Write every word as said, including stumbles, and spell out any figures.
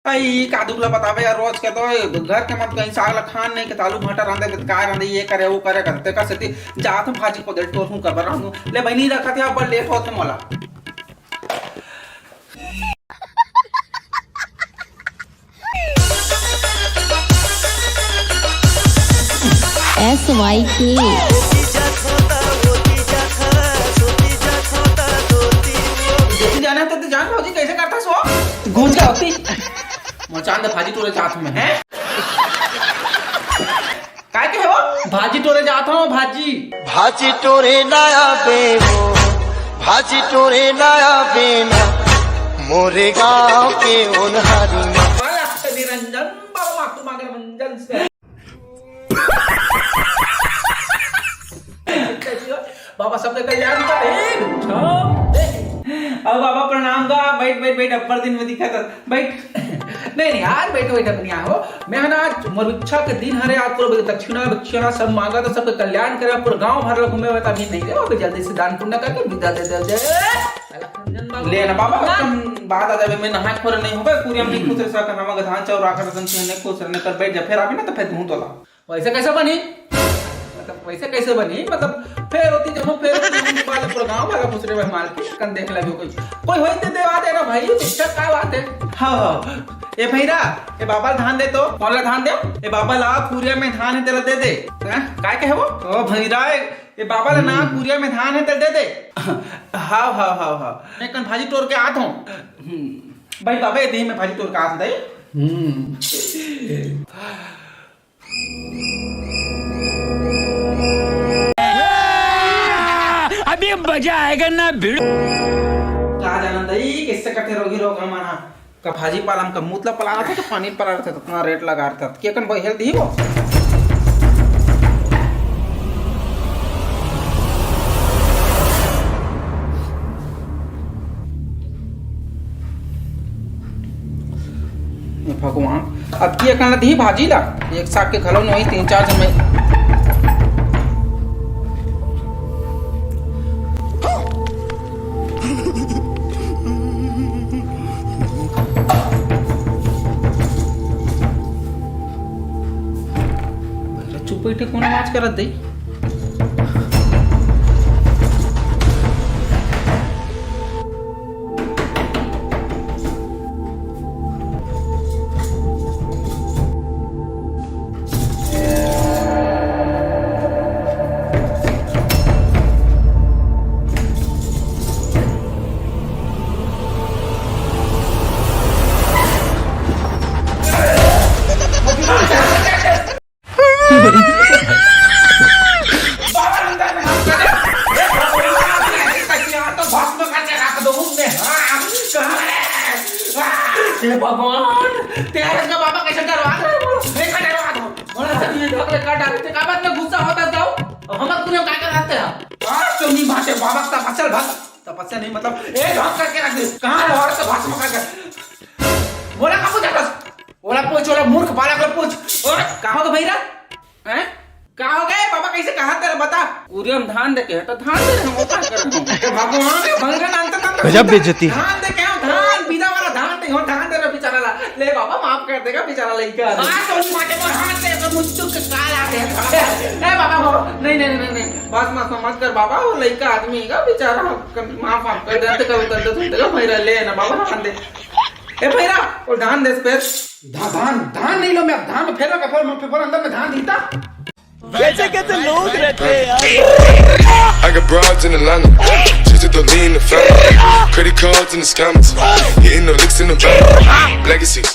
अई, का दुख ला बतावे यार, रोज के तो घर के मन कहीं साग ला खान नहीं के, आलू भाटा रांधे के, का रांधे, ये करे, वो करे, करते का सेती जात हूँ भाजी को दे, टोर हूँ, कबर रांधू। ले बहिनी, रखत हे, अब लेट होत हे मोला। S Y K। जैसे जाना तो, तो जान भौजी, कैसे करता सो? घुस जा होती। मोर चांद भाजी टोरे जात हूँ मैं, हैं? काय कहे हो? भाजी टोरे जात हूँ, भाजी। भाजी टोरे ना आबे वो, भाजी टोरे ना आबे ना, मोरे गांव के ओनहारी ना। वाला निरंजन बाबा, मातु मांगल मंजन से। बाबा सबके कल्याण करे। अब बाबा प्रणाम का, बैठ, बैठ, बैठ, अब्बड़ दिन में दिखा था, बैठ। नहीं, नहीं, आज बैठो, बैठो, बढ़िया हो। मैं है ना, आज मोर इच्छा के दिन हरे, आज पूरा दक्षिणा, दक्षिणा सब मांगा था, सबके कल्याण करे, पूरा गांव भर ला घूमे हुए, तभी नहीं दे, अभी जल्दी से दान पुण्य करके विदा दे दे, जय। ले ना बाबा, ना। तुम बात आ जावे, मैं नहाए खोरे नहीं होगा, पूरी हम नहीं खुश रह सकते, हम अगर धान चाउर राखा था, तुम नहीं खुश रहने कर बैठ जा, फिर अभी ना तो फिर धूं तोला। वैसे कैसे बनी? मतलब, वैसे कैसे बनी? मतलब, फेर होती जब हम फेर होती, हम बाल पूरा गांव वाला पूछ रहे हैं, माल के कन देख लगे कोई। कोई होई ते देवा देना भाई, शिक्षक का बात है? हाँ, हाँ। ए भैरा, ए बाबा धान दे तो, कौन ला धान दे? ए बाबा ला, कुरिया में धान है, तेला दे दे। हैं? काय कहे वो? ओ भैरा, ए बाबा ला ना, हम्म। कुरिया में धान है, तेला दे दे। हाव, हाव, हाव, हाव। मैं कन भाजी टोर के आत हूँ। हम्म। भाई बाबा, ये दे, मैं भाजी टोर के आत हूँ, दाई। हम्म। अभी मजा आएगा ना भिड़ू। का जानन दई, कैसे कथे रोगी रोग हमन हा? का भाजी पाला म का मूतला पला रथे, का पानी पला रथे, इतना रेट लगा रथे। के कन बहेल दी वो? ए भगवान, अब की एकन ला दिही भाजी ला, एक साग के घलो नोई, तीन चार झन में। चुप बैठे, कोन आवाज करत दे? हे भगवान, तेरा का बाबा कैसे डरवा दे? देखा डरवा दो। बोला, "ये लोग ने काट डाले थे, का बात में गुस्सा होता जाओ? अब हमारे दुनिया में काय कर रखते हैं?" आज तो नहीं बात है, बाबा का तपस्या भाग, तपस्या नहीं, मतलब, ए, भाग करके रख दे। कहाँ है और तो भाग मका कर? बोला का पूछा बस? बोला पूछ, बोला मूर्ख बालक ला पूछ। और कहाँ का भैरा? हैं? का हो गए बाबा, कैसे कहा तेरा बता? पूरे हम धान दे के है, तो धान दे रहे हम, वो का कर रहे हैं? हे भगवान, हे भगवान, अंत तक गजब बेइज्जती। धान दे के हम, धान, पीला वाला धान दे, हम धान दे रहे बेचारा ला। ले बाबा, माफ कर देगा बेचारा लइका। हाँ, तो माटे पर हाथ दे, तो मुझ चुक काल आ गया। ए बाबा, बाबा, नहीं, नहीं, नहीं, नहीं, बस मत, मत कर बाबा, वो लइका आदमी है बेचारा, माफ, माफ कर दे, अंत कर, कर दे, सुन दे, भैरा ले ना बाबा, धान दे। ए भैरा, वो धान दे फिर। धा-, धान, धान नहीं लो मैं, धान में फेर रखा, फेर मैं, फेर अंदर में धान दीता। कैसे कैसे लोग रहते हैं यार। I got broads in Atlanta, just to lean the family. Credit cards and the scammers, hitting the licks in the van. Legacies,